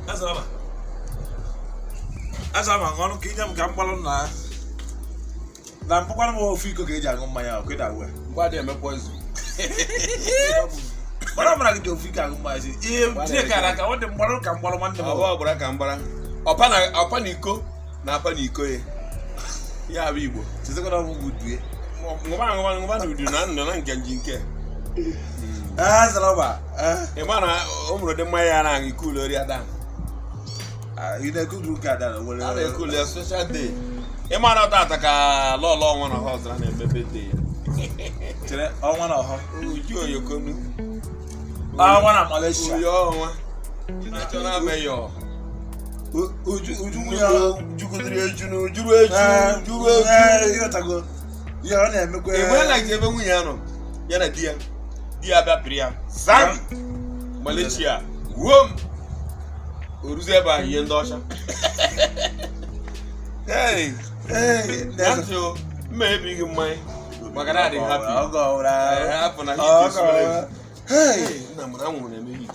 Azama. Azama, ṅụọnụ ka inye m ka m gbalụ na na mpụkwanụ m ofu iko ka eji aṅụ mmanya ahụ kịda wee. Mgbe adịghị eme poison. Mana mara gị ji ofu iko aṅụ mmanya si ihe tinye ka aka ọ dị mgbalụ ka mgbalụ nwanne m. Ọ bụ ọgbara ka mgbara. Ọpa na ọpa na iko na apa na iko ya. Ya bụ Igbo. Chetakwana ọmụgwụ due. Ṅụba aṅụba ṅụba na udu na ndụ na nke nji nke. Azama. Ị ma na o nwere ụdị mmanya ya na-aṅụ iko ụlọ ori ada. Ị na-ekuru ka ada nwere. A na-ekulu ya social day. Ị ma na tata ka lọlọ ọnwa na họzra na-eme birthday ya. Chere ọnwa na ọhọ. Uju oyokonu. Ọnwa na Malaysia. Uyo ọnwa. National mayor. Uju uju nwunye ya. Jukwudiri eju na juru eju juru eju. Ịghọtago. Ihe ọ na-emekwa. Ị nwere like ebe nwunye ya nọ ya na di ya di ya bịa pịrị ya zam Malaysia wuom o ruzie ebe ahụ ihe ndị ọcha. Hey, Ee, ya ntị o, mma ebighị mmanya maka na adị happy. Ọgọ ọra. Eh, hapụ na hit Ọgọ esoro ọra. ezu. Hey. Hey, nna m na anwụrụ na-eme hit.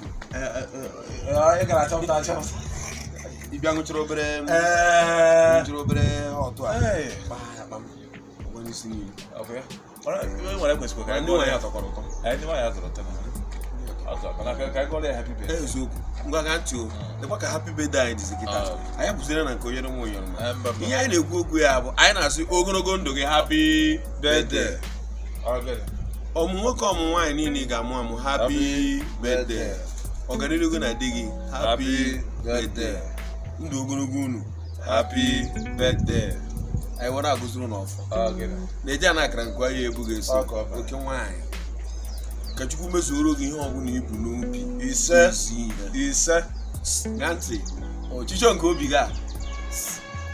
Ị gara achọpụta achọpụta. Ị bịa ṅụchara obere Ee. ṅụchara obere ọtụ a Hey. kpaa ya kpam ọgba n'isi niile. Okay. Mana nwere kwesịrị ka Ndị anyị nwaanyị gụọrọ ya. atọkwara ụtọ. Anyị ndị nwaanyị atọrọ ụtọ. Ọtọ, mana ka anyị gụọrọ ya happy birthday. Eziokwu, ngwa ka ntị o, lekwa ka happy birthday anyị dịzi kịta. Ah. Anyị kwụsịrị na nke onye nwe onye ọma. Eh, mba, mba. Ihe anyị na-ekwu okwu ya bụ anyị na-asị ogologo ndụ gị, happy birthday. Ọ gịnị? Ọmụ nwoke, ọmụ nwaanyị niile ị ga-amụ amụ, happy birthday. Ọganihu gị na di gị, happy birthday. Ndụ ogologo unu, happy birthday. Anyị were agụziri n'ọfọ Ọ gịnị? na-eji ana akara nke anyị ebughị eso. Ọ ka ọ bụ. Oke nwaanyị, ka Chukwu mezuoro gị ihe ọbụla ibu n'obi. Ise. Isi ihe. Ise. Na ntị ọchịchọ nke obi gị a,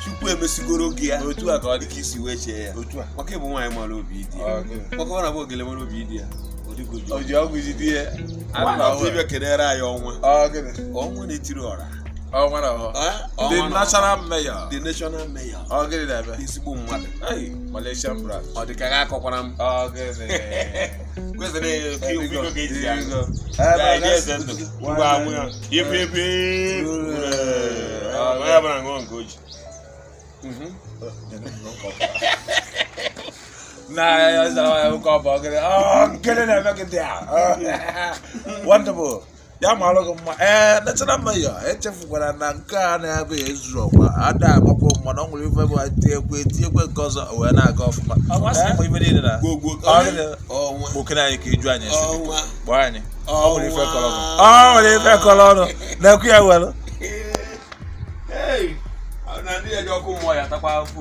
Chukwu emesigoro gị ya. Otu a ka ọ dị. Dịka isi wee chee ya. Otu a. Maka ịbụ nwaanyị mara obi dị ya. Ọ gịnị? Maka ọ na-abụ ogele mara obi dị ya, ọ dịka oji. O ji ọgwụ ji di ya. Nwaanyị ọtụ ịbịa kelere anyị ọnwa. Ọ gịnị? Ọnwa na-etiri ọra. Ọnwa na ọhọ. Ah, The ọnwa na national mayor. The national mayor. Ọ gịnị na-eme? Ezigbo mmadụ. Hey, Malaysian branch. Ọ dị ka ga akọkwara m. Ọ gịnị? Kwesịrị iko ga-eji ya. Biko. Ya eji eze ndụ. Ngwa amụ ya. Ife ife. Onye ọbụla ṅụọ nke o ji. Na ya zara ya nke ọ bụ gịnị? Ọ gịnị na-eme gị dị a? Wonderful. Ya ma alụ gị mma. Ee, national mayor, echefukwara na nke a na-abịa ezuru ọkwa. Ada agbapụ mma na ọ nwere ife bụ etinyekwe etinyekwe nke ọzọ o wee na-aga ọfụma. Ee, ife niile na. Gwogwo. Ọ gịnị? Ọnwa. Kpokene anyị ka iju anyị esi. Ọnwa. Kpọọ anyị. Ọ nwere ife kọrọ ọnụ. Ọ nwere ife kọrọ ọnụ. Na-ekwu ya were. Hey! Na ndị eji ọkụ mmụọ ya takwa afọ.